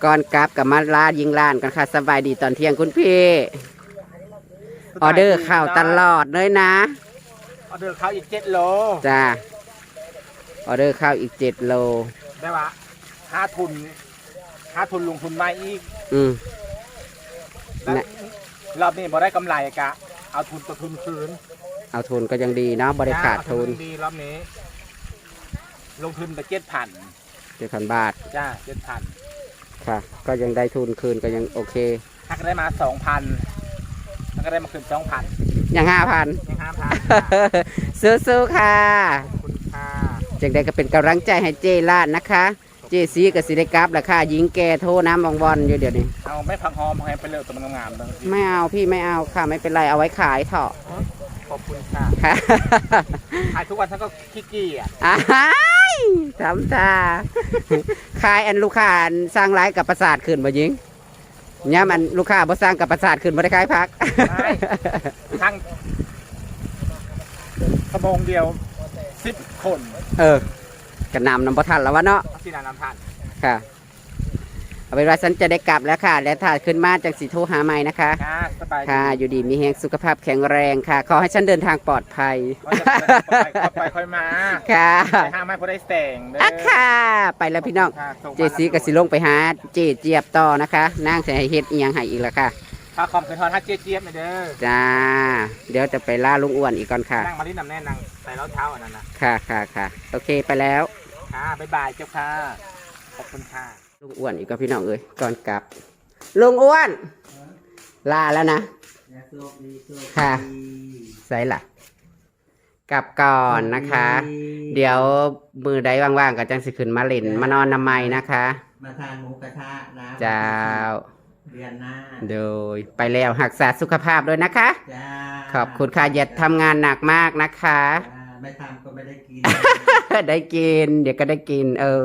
ກ່ອນກັບກໍມາລາຍິງຫຼານກ່ອນຄ່ະ. ສະບາຍດີຕອນທ່ຽງຄຸນພີ່. ອອເດີເຂົ້າຕະຫຼອດເລີຍນະ. ອອເດີເຂົ້າອີກເຈັດໂລ. ຈ້າ. ອອເດີເຂົ້າອີກເຈັດໂລ. ແບບວ່າຫາທຶນ ຫາທຶນລົງທຶນໃໝ່ອີກ. ອືມ. ແລ້ວ ນະ ລອບນີ້ບໍ່ໄດ້ກຳໄລກະເອົາທຶນຕໍ່ທຶນຄືນ. ເອົາທຶນກໍຍັງດີເນາະ ບໍ່ໄດ້ຂາດທຶນ. ຈ້າ ເອົາທຶນຍັງດີ ລອບນີ້ລົງທຶນໄປເຈັດພັນ. ເຈັດພັນບາດ. ຈ້າ ເຈັດພັນ. ຄ່ະ ກໍຍັງໄດ້ທຶນຄືນ ກໍຍັງໂອເຄ. ຫາກໄດ້ມາສອງພັນ ຫາກໄດ້ມາຄືນສອງພັນ ຍັງຫ້າພັນ. ຍັງຫ້າພັນ. ສູ້ໆຄ່ະ. ຂອບຄຸນຄ່ະ. ຈັ່ງໃດກໍເປັນກຳລັງໃຈໃຫ້ເຈ້ລ້ານນະຄະ. ເຈ້ສີກໍຊິໄດ້ກັບລະຄ່ະ. ຍິງແກ່ໂທນຳວ່ອນໆຢູ່ດຽວນີ້. ເອົາໄມ້ຜັກຫອມໃຫ້ໄປເລີດຕົວງາມໆເບິ່ງ. ໄມ່ເອົາພີ່ ໄມ່ເອົາຄ່ະ ໄມ່ເປັນໄລ ເອົາໄວ້ຂາຍເຖາະ. ຂອບຄຸນຄ່ະ. ຂາຍທຸກວັນ ຊັ້ນກໍ ຂີ້ກຽດ. ອ້າຍ ທຳທ່າ. ຂາຍອັນລູກຄ້າອັນສັ່ງຫຼາຍກໍປະສາດຂຶ້ນບໍ່ຍິງ? ຍາມອັນລູກຄ້າບໍ່ສັ່ງກໍປະສາດຂຶ້ນ ບໍ່ໄດ້ຂາຍຜັກ. ໄດ້ ສັ່ງຊົ່ວໂມງດຽວສິບຄົນ. ເອີ ກະນຳນຳບໍ່ທັນລະວະເນາະ. ເອົາຊິນຳນຳທັນ. ຄ່ະ. ເອົາເປັນວ່າສັນຈະໄດ້ກັບແລ້ວຄ່ະ ແລ້ວຖ້າຂຶ້ນມາຈັ່ງຊິໂທຫາໃໝ່ນະຄະ. ຄ່ະ ສະບາຍດີ. ຄ່ະ ຢູ່ດີມີແຮງ ສຸຂະພາບແຂງແຮງຄ່ະ. ຂໍໃຫ້ສັນເດີນທາງປອດໄພ. ຂໍໃຫ້ສັນເດີນທາງປອດໄພ ຄ່ອຍໄປຄ່ອຍມາ. ຄ່ະ. ໄປຫາໃໝ່ບໍ່ໄດ້ແສງເດີ. ອາ ຄ່ະ ໄປແລ້ວພີ່ນ້ອງ. ຂອບຄຸນຄ່ະ. ເຈ້ສີກໍຊິລົງໄປຫາເຈ້ຈຽບຕໍ່ນະຄະ. ນາງຊິໃຫ້ເຮັດອີ່ຫຍັງໃຫ້ອີກລະຄະ. ຝາກຄວາມຄິດຮອດຫາເຈ້ຈຽບແດ່ເດີ. ຈ້າ. ດຽວຈະໄປລາລຸງອ້ວນອີກກ່ອນຄ່ະ. ນັ່ງມາຫຼິ້ນນຳແດ່ ນັ່ງໃສ່ລອງເທົ້າອັນນັ້ນນະ. ຄ່ະໆໆ. ໂອເຄ ໄປແລ້ວ. ຄ່ະ ບາຍບາຍເຈົ້າຄ່ະ. ຂອບຄຸນຄ່ະ. ລຸງອ້ວນອີກກໍພີ່ນ້ອງເອີຍ ກ່ອນກັບ. ລຸງອ້ວນ ລາແລ້ວນະ. ຄ່ະ. ໃສລະ? ກັບກ່ອນນະຄະ. ດຽວມື້ໃດວ່າງໆກໍຈັ່ງຊິຂຶ້ນມາຫຼິ້ນມານອນນຳໃໝ່ນະຄະ. ມາທານໝູກະທະນະ. ເຈົ້າ. ເດືອນໜ້າ. ໂດຍ ໄປແລ້ວ ຮັກສາສຸຂະພາບດ້ວຍນະຄະ. ຈ້າ. ຂອບຄຸນຄ່ະ. ຢ່າທຳງານໜັກມາກນະຄະ. ຈ້າ. ໄມ່ທຳກໍໄມ່ໄດ້ກິນ. ໄດ້ກິນ ດຽວກໍໄດ້ກິນ. ເອີ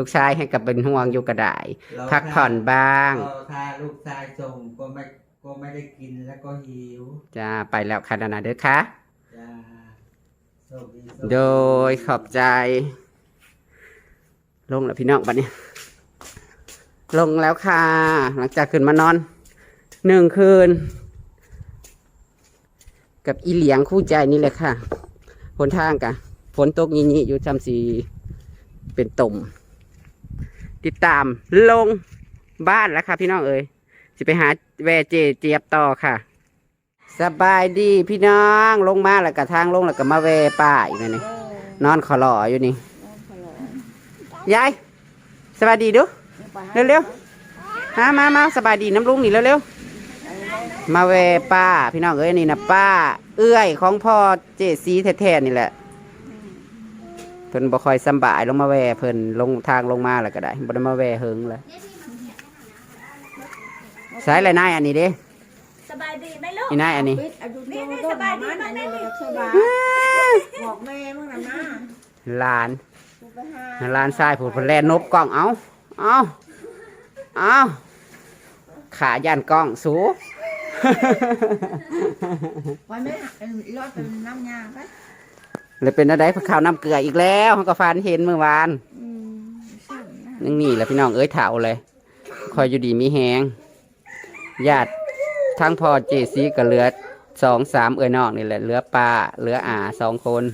ລູກຊາຍໃຫ້ກໍເປັນຫ່ວງຢູ່ກໍໄດ້ ລໍຖ້າ ພັກຜ່ອນບ້າງ. ລໍຖ້າລູກຊາຍສົ່ງກໍໄມ່ ກໍໄມ່ໄດ້ກິນ ແລ້ວກໍຫິວ. ຈ້າ. ໄປແລ້ວຄ່ະນະເດີຄ່ະ. ຈ້າ. ໂຊກດີ ໂຊກດີ. ໂດຍ ຂອບໃຈ. ລົງແລ້ວພີ່ນ້ອງບັດນີ້ ລົງແລ້ວຄ່ະ. ຫຼັງຈາກຂຶ້ນມານອນໜຶ່ງຄືນ ກັບອີຫຼຽງຄູ່ໃຈນີ້ແຫຼະຄ່ະ. ຫົນທາງກະຝົນຕົກຍິໆຢູ່ ຊ່ຳຊິເປັນຕົມ. ຕິດຕາມລົງບ້ານແລ້ວຄ່ະພີ່ນ້ອງເອີຍ. ຊິໄປຫາແວ່ເຈ້ຈຽບຕໍ່ຄ່ະ. ສະບາຍດີພີ່ນ້ອງ. ລົງມາແລ້ວກະທາງລົງ ແລ້ວກະມາແວ່ປ້າອີກແລ້ວນີ້. ເອີ ນອນຂໍຫຼໍຢູ່ນີ້. ນອນຂໍຫຼໍ. ຍາຍ ສະບາຍດີດູ. ເອີ ໄປຫາ ເລັວໆ ມາ ມາ ມາ ສະບາຍດີນຳລຸງນີ້ເລັວໆ. ມາແວ່ປ້າພີ່ນ້ອງເອີຍ. ນີ້ນະປ້າເອື້ອຍຂອງພໍ່ເຈ້ສີແທ້ໆນີ້ແຫຼະ. ເພິ່ນບໍ່ຄ່ອຍສຳບາຍ ລົງມາແວ່ເພິ່ນ. ລົງທາງລົງມາແລ້ວກໍໄດ້ ບໍ່ໄດ້ມາແວ່ເຫິງແລ້ວ. ໃສລະນາຍອັນນີ້ເດ້? ສະບາຍດີໄໝລູກ? ອີນາຍອັນນີ້ ປິດ ເອົາຢູ່ ນີ້ ນີ້ ໂຕ ສະບາຍດີ ອັນນີ້ ແລ້ວກໍສະບາຍ. ບອກແມ່ມຶງນຳນາ. ຫຼານ ກູໄປຫາ ຫຼານຊາຍຜູ້ເພິ່ນແລ່ນນົບກ້ອງ. ເອົາ ເອົາ ເອົາ ຂ້າຢ້ານກ້ອງສູ. ໄປແມ່ ອັນ ອີຫຼອດໄປນຳຍ່າໄປ. ແລ້ວເປັນແນວໃດ ພາຂ້າວນ້ຳເກືອອີກແລ້ວ? ເຮົາກໍຝັນເຫັນມື້ວານ. ອືມ ຍັງນີ້ແຫຼະພີ່ນ້ອງເອີຍ ເຖົ້າເລີຍ. ຄ່ອຍຢູ່ດີມີແຮງ. ຍາດທາງພໍ່ເຈຊີກໍເຫຼືອສອງສາມເອື້ອຍນ້ອງນີ້ແຫຼະ ເຫຼືອປ້າເຫຼືອອາສອງຄົນ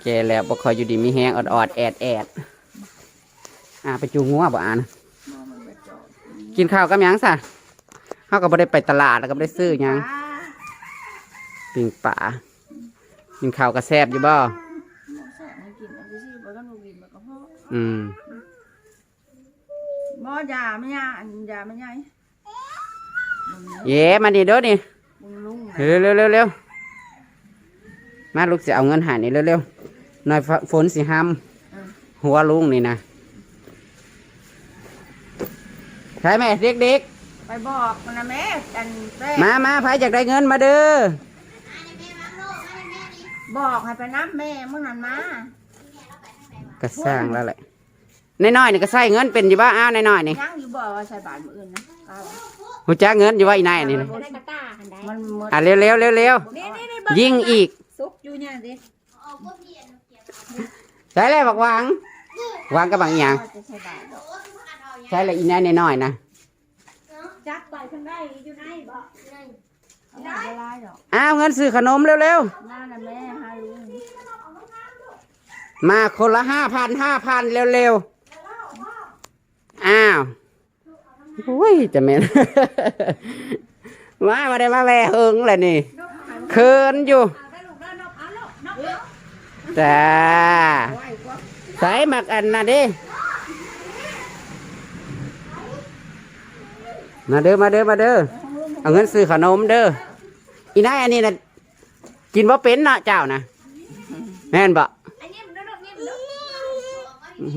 ແກ່ແລ້ວບໍ່ຄ່ອຍຢູ່ດີມີແຮງ ອອດໆແອດໆ. ອາ ໄປຈູງງົວບໍ່ອານະ? ກິນເຂົ້າກັບຫຍັງຊະ? ເຮົາກໍບໍ່ໄດ້ໄປຕະຫຼາດ ແລ້ວກໍບໍ່ໄດ້ຊື້ຫຍັງ. ປີ້ງປາ ປີ້ງປາ. ກິນເຂົ້າກໍແຊບຢູ່ບໍ່? ແຊບ ໃຫ້ກິນ ອັນທີ່ຊື້ບໍ່ຕ້ອງກິນມັນກໍພໍ. ອືມ. ບໍ່ ຢາແມ່ຍ່າ ອັນຢາແມ່ໃຫຍ່. ເຢ ມານີ້ເດີນີ້ ເບິ່ງລຸງນະ ເລັວໆໆໆ. ມາ ລູກຊິເອົາເງິນໃຫ້ນີ້ ເລັວໆ ໜ້ອຍ ຝົນຊິຫ້ຳ ເອີ ຫົວລຸງນີ້ນະ. ໃຜແມ່ເດັກໆ ໄປບອກມັນນະແມ່ ອັນແປ້ງ ມາ ມາ ໃຜຢາກໄດ້ເງິນມາເດີ ບອກໃຫ້ໄປນຳແມ່ມື້ນັ້ນມາ ກະຊ່າງລະແຫຼະ. ນາຍນ້ອຍນີ້ກໍໃຊ້ເງິນເປັນຢູ່ບໍ່? ອ້າວ ນາຍນ້ອຍນີ້ ຍັງຢູ່ບໍ່ວ່າໃສ່ບາດມື້ອື່ນນະ? ຮູ້ຈັກເງິນຢູ່ບໍ່ ອີນາຍນີ້ນະ? ມັນໝົດ ອ່ະ ເລັວໆໆໆ ນີ້ໆໆ ຍິງອີກ ສຸກຢູ່ຫຍັງຕິ ໃສ່ແລ້ວບັກຫວັງ ຫວັງກັບບັກຫຍັງ? ຈະໃສ່ບາດດອກ ໃຊ້ລະອີແນ່ນ້ອຍໆນະ. ຈັກໄປທາງໃດ ຢູ່ໃນບໍ່? ບໍ່ຫຼາຍດອກ. ອ້າວ ເງິນຊື້ຂະໜົມເລັວໆ. ມານະແມ່ ຫາລຸງ. ມາຄົນລະຫ້າພັນ ຫ້າພັນ ເລັວໆ. ອ້າວ ໂອ້ຍ ຈະແມ່ນ ມາ ບໍ່ໄດ້ມາແວ່ເຫິງແຫຼະນີ້ ເຂີນຢູ່. ຈ້າ ໃສ່ໝາກອັນນັ້ນເດ້. ມາເດີ ມາເດີ ມາເດີ ເອົາເງິນຊື້ຂະໜົມເດີ. ອີນາຍ ອັນນີ້ນະ ກິນບໍ່ເປັນເນາະເຈົ້ານະ ແມ່ນບໍ່?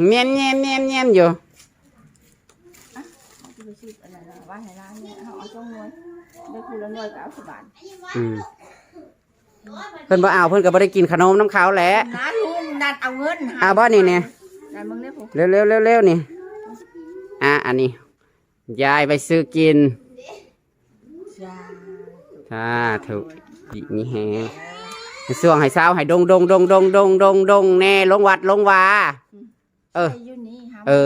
ແມ່ນໆໆໆ ຢູ່. ອ່ະ ເຮົາຊິໄປຊື້ອັນນັ້ນນະ ໄວ້ໃຫ້ຫຼານນີ້ ເຮົາເອົາສອງໜ່ວຍ ໄດ້ຜູ້ລະໜ່ວຍກໍເອົາສະບາຍ. ອືມ ເພິ່ນບໍ່ເອົາ ເພິ່ນກໍບໍ່ໄດ້ກິນຂະໜົມນຳເຂົາແຫຼະ. ນະ ລຸງນັດເອົາເງິນໃຫ້ ເອົາບໍ່ນີ້ແນ່? ນັ້ນເບິ່ງເດ້ ເລັວໆໆໆ ນີ້. ອ່າ ອັນນີ້ ຍາຍໄປຊື້ກິນ. ສາທຸ ດີມີແຮງ ໃຫ້ຊ່ວງໃຫ້ເຊົາ ໃຫ້ດົງໆໆໆໆແດ່ ລົງວັດລົງວາ. ເອີ ເອີ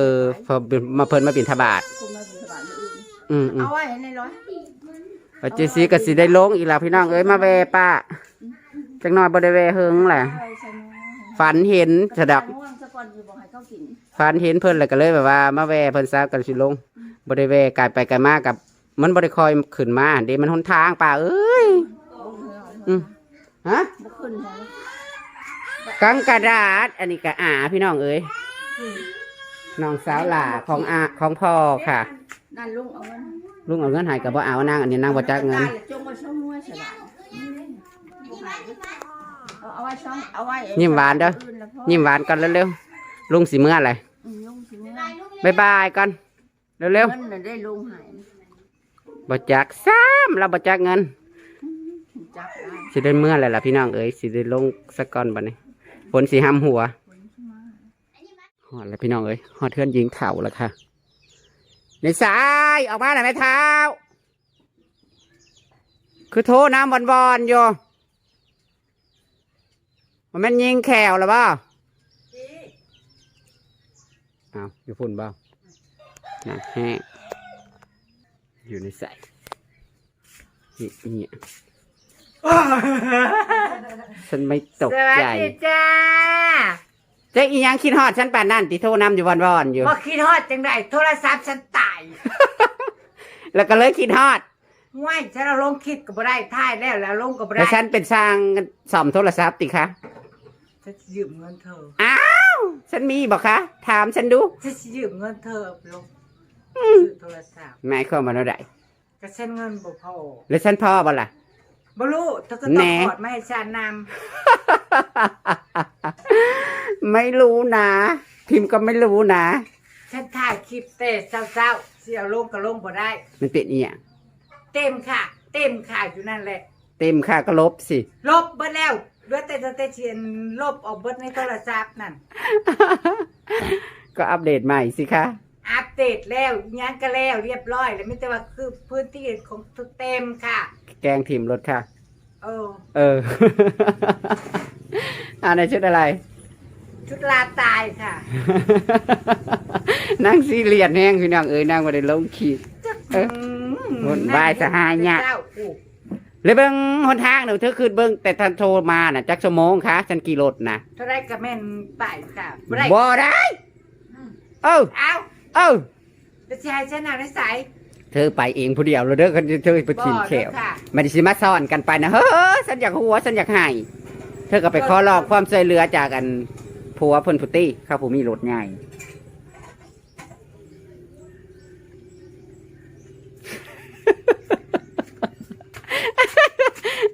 ເພິ່ນມາ ເພິ່ນມາບິນທະບາດ. ເພິ່ນມາບິນທະບາດມື້ອື່ນ. ອືມໆ ເອົາໄວ້ໃຫ້ແນ່ລອຍ. ວ່າຈັ່ງຊີ້ກໍຊິໄດ້ລົງອີກແລ້ວພີ່ນ້ອງເອີຍ ມາແວ່ປ້າ. ອືມ ຈັກໜ້ອຍບໍ່ໄດ້ແວ່ເຫິງແຫຼະ. ຝັນເຫັນຊະດອກ ຝັນເຫັນເພິ່ນແລ້ວກໍເລີຍແບບວ່າມາແວ່ເພິ່ນຊະ ກໍຊິລົງ. ອືມ ບໍ່ໄດ້ແວ່ ກາຍໄປກາຍມາກັບ ມັນບໍ່ໄດ້ຄ່ອຍຂຶ້ນມາເດ້ ມັນຫົນທາງ ປ້າເອີຍ. ອືມ ຮະ ບໍ່ຂຶ້ນເລີຍ ກັງກະດາດ. ອັນນີ້ກະອາ ພີ່ນ້ອງເອີຍ ອືມ ນ້ອງສາວຫຼ້າຂອງອາ ຂອງພໍ່ຄ່ະ. ນັ້ນ ລຸງເອົາເງິນ ລຸງເອົາເງິນໃຫ້ກໍບໍ່ເອົານາງ ອັນນີ້ນາງບໍ່ຈັກເງິນ. ຕາຍແລ້ວ ຈົ່ງວ່າຊ່ອງມວຍສະບາຍ ເອົາ ເອົາໄວ້ຊ່ອງ ເອົາໄວ້ ຍິ້ມຫວານເດີ ຍິ້ມຫວານກ່ອນເລັວໆ ລຸງຊິເມືອແຫຼະ. ອືມ ລຸງຊິເມືອ ບາຍບາຍກ່ອນ. ເລັວໆ ເງິນນະໄດ້ລົງໃຫ້ ບໍ່ຈັກຊ້ຳ ລາວບໍ່ຈັກເງິນ. ຈັກລາວ ຊິໄດ້ເມືອແລ້ວລະພີ່ນ້ອງເອີຍ ຊິໄດ້ລົງສາກ່ອນບັດນີ້ ຝົນຊິຫຳຫົວ. ຮອດແລ້ວພີ່ນ້ອງເອີຍ ຮອດເຮືອນຍິງເຖົ້າແລ້ວຄ່ະ. ແມ່ຊາຍ ອອກມາໜ້ອຍແມ່ເຖົ້າ ຄືໂທນຳວອນໆຢູ່. ບໍ່ແມ່ນຍິງແຂ້ວລະບໍ່? ອ້າວ ຢູ່ພຸ້ນບໍ່? ໜັກແຮງ ຢູ່ໃນໃສ? ນີ້ ນີ້ ສະໄໝຕົກໃຈ. ສະຫວັດດີຈ້າ. ເຈົ້າອີ່ຫຍັງຄິດຮອດສັນປານນັ້ນຕິ ໂທນຳຢູ່ວອນໆຢູ່? ບໍ່ຄິດຮອດຈັ່ງໃດ ໂທລະສັບສັນຕາຍ ແລ້ວກໍເລີຍຄິດຮອດ. ຫ້ວຍ ສັນເອົາລົງຄລິບກໍບໍ່ໄດ້ ຖ່າຍແລ້ວ ແລ້ວລົງກໍບໍ່ໄດ້. ແລ້ວສັນເປັນຊ່າງສ້ອມໂທລະສັບຕິຄະ? ສັນຊິຢືມເງິນເທີ. ອ້າວ ສັນມີບໍ່ຄະ? ຖາມສັນດູ. ສັນຊິຢືມເງິນເທີລົງ ອືມ ຊື້ໂທລະສັບ. ໝາຍຄວາມວ່າແນວໃດ? ກໍສັນເງິນບໍ່ພໍ. ແລ້ວສັນພໍບໍ່ລະ? ບໍ່ຮູ້ ເທີກໍຕ້ອງ ແນ່ ຖອດມາໃຫ້ສັນນຳ. ໄມ່ຮູ້ນະ ພິມກໍໄມ່ຮູ້ນະ. ສັນຖ່າຍຄລິບແຕ່ເຊົ້າໆ ຊິເອົາລົງກໍລົງບໍ່ໄດ້. ມັນເປັນອີ່ຫຍັງ? ເຕັມຄ່ະ ເຕັມຄ່ະຢູ່ນັ້ນແຫຼະ. ເຕັມຄ່ະກໍລົບຊິ. ລົບເບິດແລ້ວ ເຫຼືອແຕ່ ແຕ່ ແຕ່ຊິລົບອອກເບິດໃນໂທລະສັບນັ້ນ. ກໍອັບເດດໃໝ່ຊິຄະ. ອັບເດດແລ້ວ ອີ່ຫຍັງກໍແລ້ວລຽບຮ້ອຍແລ້ວ ມີແຕ່ວ່າຄືພື້ນທີ່ຂອງ ເຕັມຄ່ະ ແກງຖິ້ມໂລດຄ່ະ. ເອີ ເອີ ອ່າ ໃນຊຸດອະໄລ? ຊຸດລາຕາຍຄ່ະ. ນາງຊີຣຽສແຮງພີ່ນ້ອງເອີຍ ນາງບໍ່ໄດ້ລົງຄລິບ. ເອີ ວຸ້ນວາຍສະຫາຍຍະ. ແລ້ວເບິ່ງຫົນທາງນະ ເທີຄິດເບິ່ງແຕ່ທ່ານໂທມານະ ຈັກຊົ່ວໂມງຄະ? ສັນຂີ່ລົດນະ ເທົ່າໃດກໍແມ່ນໄປຄ່ະ. ບໍ່ໄດ້ ບໍ່ໄດ້. ອືມ ເອີ ເອົາ ເອີ ແລ້ວຊິໃຫ້ສັນນັ່ງໃນໃສ? ເທີໄປເອງຜູ້ດຽວໂລດເດີ ຄັນເທີໄປຖິ້ມແຂ້ວ. ບໍ່ເດີຄ່ະ ມັນຊິມາຊ້ອນກັນໄປນະ. ເຮີ ສັນຢາກຫົວ ສັນຢາກໄຫ້. ເທີກໍໄປຂໍຮ້ອງຄວາມຊ່ວຍເຫຼືອຈາກ ອັນ ຜົວເພິ່ນພຸ້ນຕິ ເຂົາຜູ້ມີລົດໃຫຍ່.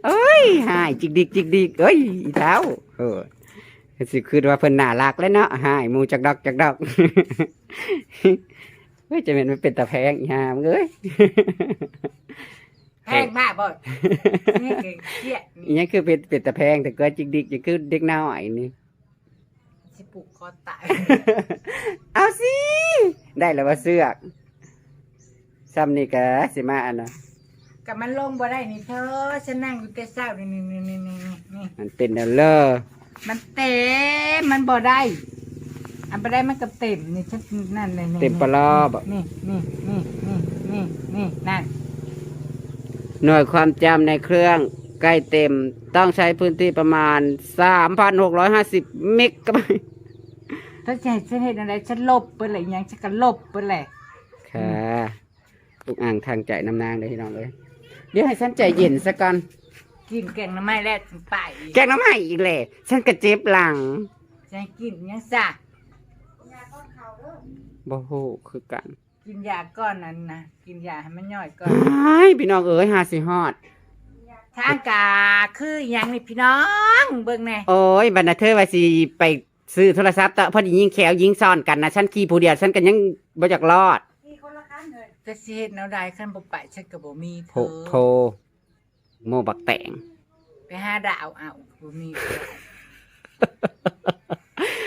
ໂອ້ຍ ຮ້າຍຈິກດິກຈິກດິກ ເອີຍ ອີເຖົ້າ. ເອີ ຊິຄິດວ່າເພິ່ນໜ້າລັກແຫຼະເນາະ ຮ້າຍໝູ່ຈັກດອກຈັກດອກ. ເຮີ້ຍ ຈະແມ່ນມັນເປັນຕາແພງ ອີຫ່າເອີຍ. ແພງມາກບໍ່? ນີ້ຄືເກຍ ອີ່ຫຍັງຄືເປັນ ເປັນຕາແພງແຕ່ ກວຍຈິກດິກ ຈັ່ງຄືເດັກນ້ອຍນີ້. ຊິຜູກຄໍຕາຍ. ເອົາຊິ ໄດ້ແລ້ວວ່າເຊືອກ ຊ່ຳນີ້ກະຊິມາອັນນະ. ກະມັນລົງບໍ່ໄດ້ນີ້ເທີ ສະນັ່ງຢູ່ແຕ່ເຊົ້ານີ້ ນີ້ ນີ້ ນີ້ ນີ້ ມັນເປັນແນວເລີ ມັນເຕັມ ມັນບໍ່ໄດ້. ອັນບໍ່ໄດ້ ມັນກໍເຕັມນີ້ ຈັກນັ້ນແຫຼະ ນີ້ ເຕັມປະລ້ອບໍ່? ນີ້ ນີ້ ນີ້ ນີ້ ນີ້ ນີ້ ນັ້ນ ໜ່ວຍຄວາມຈຳໃນເຄື່ອງໃກ້ເຕັມ ຕ້ອງໃຊ້ພື້ນທີ່ປະມານສາມພັນຫົກຮ້ອຍຫ້າສິບເມກະໄບ. ເພິ່ນຊິໃຫ້ ຊິເຮັດແນວໃດ? ສະຫຼົບເບິດແຫຼະ ອີ່ຫຍັງ ສະກະຫຼົບເບິດແຫຼະ. ຄ່ະ ອຸກອັ່ງທາງໃຈນຳນາງເດີ້ພີ່ນ້ອງເອີຍ. ດຽວໃຫ້ສັນໃຈເຢັນສາກ່ອນ. ກິນແກງໜໍ່ໄມ້ແລ້ວຈຶ່ງໄປ. ແກງໜໍ່ໄມ້ອີກແຫຼະ ສັນກະເຈັບຫຼັງ. ຈະໃຫ້ກິນຫຍັງຊະ? ບໍ່ຮູ້ຄືກັນ. ກິນຢາກ່ອນນັ້ນນະ ກິນຢາໃຫ້ມັນຍ່ອຍກ່ອນ. ອ້າຍ ພີ່ນ້ອງເອີຍ ຫາຊິຮອດ. ທາງກະຄືຫຍັງນີ້ພີ່ນ້ອງ ເບິ່ງແດ່. ໂອ້ຍ ບັດນະເທີວ່າຊິໄປຊື້ໂທລະສັບເຕາະ ພໍດີຍິງແຂວຍິງຊ້ອນກັນນະ ສັນຂີ່ຜູ້ດຽວ ສັນກໍຍັງບໍ່ຢາກລອດ. ຂີ່ຄົນລະຄັນເລີຍ. ຈະຊິເຮັດແນວໃດ ຄັນບໍ່ໄປ ສັນກໍບໍ່ມີເທີ. ໂພ ໂພ ໂມບັກແຕງ ໄປຫາດາວເອົາ ບໍ່ມີ.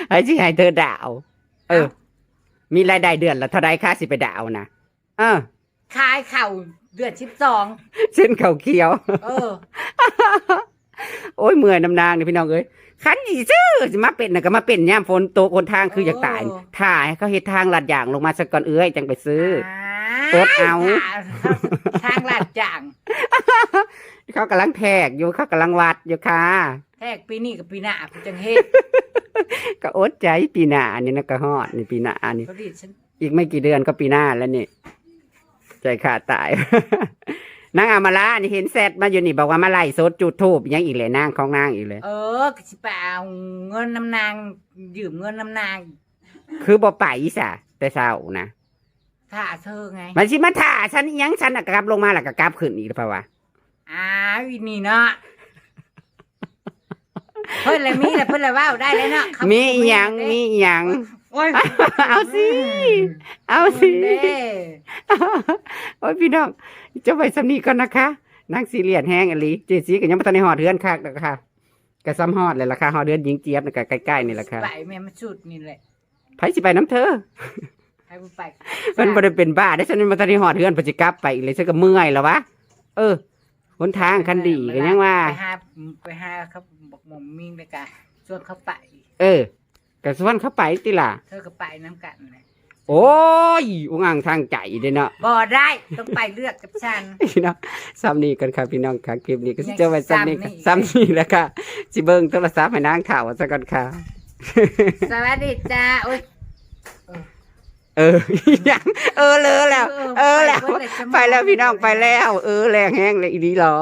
ໃຜຊິໃຫ້ເທີດາວ? ເອີ ເອົ້າ ມີລາຍໄດ້ເດືອນລະເທົ່າໃດຄະ ຊິໄປດາວນະ? ເອີ ຂາຍເຂົ້າເດືອນສິບສອງ ເຊັ່ນເຂົ້າຂຽວ. ເອີ ໂອ້ຍ ເມື່ອຍນຳນາງນີ້ພີ່ນ້ອງເອີຍ. ຄັນຊິຊື້ ຊິມາເປັນນະ ກໍມາເປັນຍາມຝົນຕົກ ຫົນທາງຄືຢາກຕາຍ. ໂອ້ ຖ້າໃຫ້ເຂົາເຮັດທາງລາດຢາງລົງມາສາກ່ອນ ເອື້ອຍຈັ່ງໄປຊື້. ອ້າຍ ອົດເອົາ ຖ້າທາງລາດຢາງ ເຂົາກຳລັງແທກຢູ່ ເຂົາກຳລັງວັດຢູ່ຄ່ະ. ແທກປີນີ້ກັບປີໜ້າພຸ້ນຈັ່ງເຮັດ. ກໍອົດໃຈ ປີໜ້ານີ້ນະ ກໍຮອດນີ້ ປີໜ້ານີ້ ພໍດີ ອີກໄມ່ກີ່ເດືອນກໍປີໜ້າແລ້ວນີ້. ໃຈຂາດຕາຍ. ນາງອາມາລານີ້ເຫັນແຊັດມາຢູ່ນີ້ ບອກວ່າມາໄລຟ໌ສົດຈູດທູບຫຍັງອີກແຫຼະ ນາງຂອງນາງອີກແຫຼະ. ເອີ ກໍຊິໄປເອົາເງິນນຳນາງ ຢືມເງິນນຳນາງ. ຄືບໍ່ໄປຊະ ແຕ່ເຊົ້ານະ ຖ້າເທີໄງ. ມັນຊິມາຖ້າສັນອີ່ຫຍັງ ສັນນະ ກັບລົງມາແລ້ວກໍກັບຂຶ້ນອີກ ເພາະວ່າ ອ້າວ ອີ່ນີ້ເນາະ ເພິ່ນລະມີລະ ເພິ່ນລະເວົ້າໄດ້ແລ້ວເນາະ. ມີອີ່ຫຍັງ ມີອີ່ຫຍັງ? ໂອ້ຍ ເອົາຊິ ເອົາຊິ. ໂອ້ຍ ພີ່ນ້ອງ ຈົບໄວ້ສ່ຳນີ້ກ່ອນນະຄະ. ນາງຊີຣຽສແຮງອີ່ຫຼີ. ເຈຊີກໍຍັງບໍ່ທັນໄດ້ຮອດເຮືອນຄັກດອກຄະ. ກໍສ່ຳຮອດແລ້ວລະຄະ ຮອດເຮືອນຍິງຈຽບນີ້ກໍໃກ້ໆນີ້ລະຄະ. ໄປແມ່ນມັນສຸດນີ້ແຫຼະ. ໃຜຊິໄປນຳເທີ? ໃຜບໍ່ໄປ? ມັນບໍ່ໄດ້ເປັນບ້າເດ້ ສັນຍັງບໍ່ທັນໄດ້ຮອດເຮືອນ ເພິ່ນຊິກັບໄປອີກເລີຍ ສັນກໍເມື່ອຍແລ້ວວະ. ເອີ ຫົນທາງຄັນດີກໍຍັງວ່າ ໄປຫາ ໄປຫາເຂົາບັກໝ່ອມມິງ ແລ້ວກະຊວນເຂົາໄປ. ເອີ ກະຊວນເຂົາໄປຕິລະ ເທີກໍໄປນຳກັນແຫຼະ. ໂອ້ຍ ອຸງອັ່ງທາງໃຈເດ້ເນາະ. ບໍ່ໄດ້ ຕ້ອງໄປເລືອກກັບສັນເນາະ. ສ່ຳນີ້ກ່ອນຄ່ະພີ່ນ້ອງຄ່ະ ຄລິບນີ້ກໍຊິຈົບໄວ້ສ່ຳນີ້ ສ່ຳນີ້ແຫຼະຄ່ະ. ຊິເບິ່ງໂທລະສັບໃຫ້ນາງເຖົ້າຊະກ່ອນຄ່ະ. ສະຫວັດດີຈ້າ. ໂອ້ຍ ເອີ ອີ່ຫຍັງ ເອີ ເລີແລ້ວ ເອີ ເອີແລ້ວ ໄປແລ້ວພີ່ນ້ອງ ໄປແລ້ວ. ເອີ ແຮງແລ້ວ ອີ່ຫຼີຫຼໍ?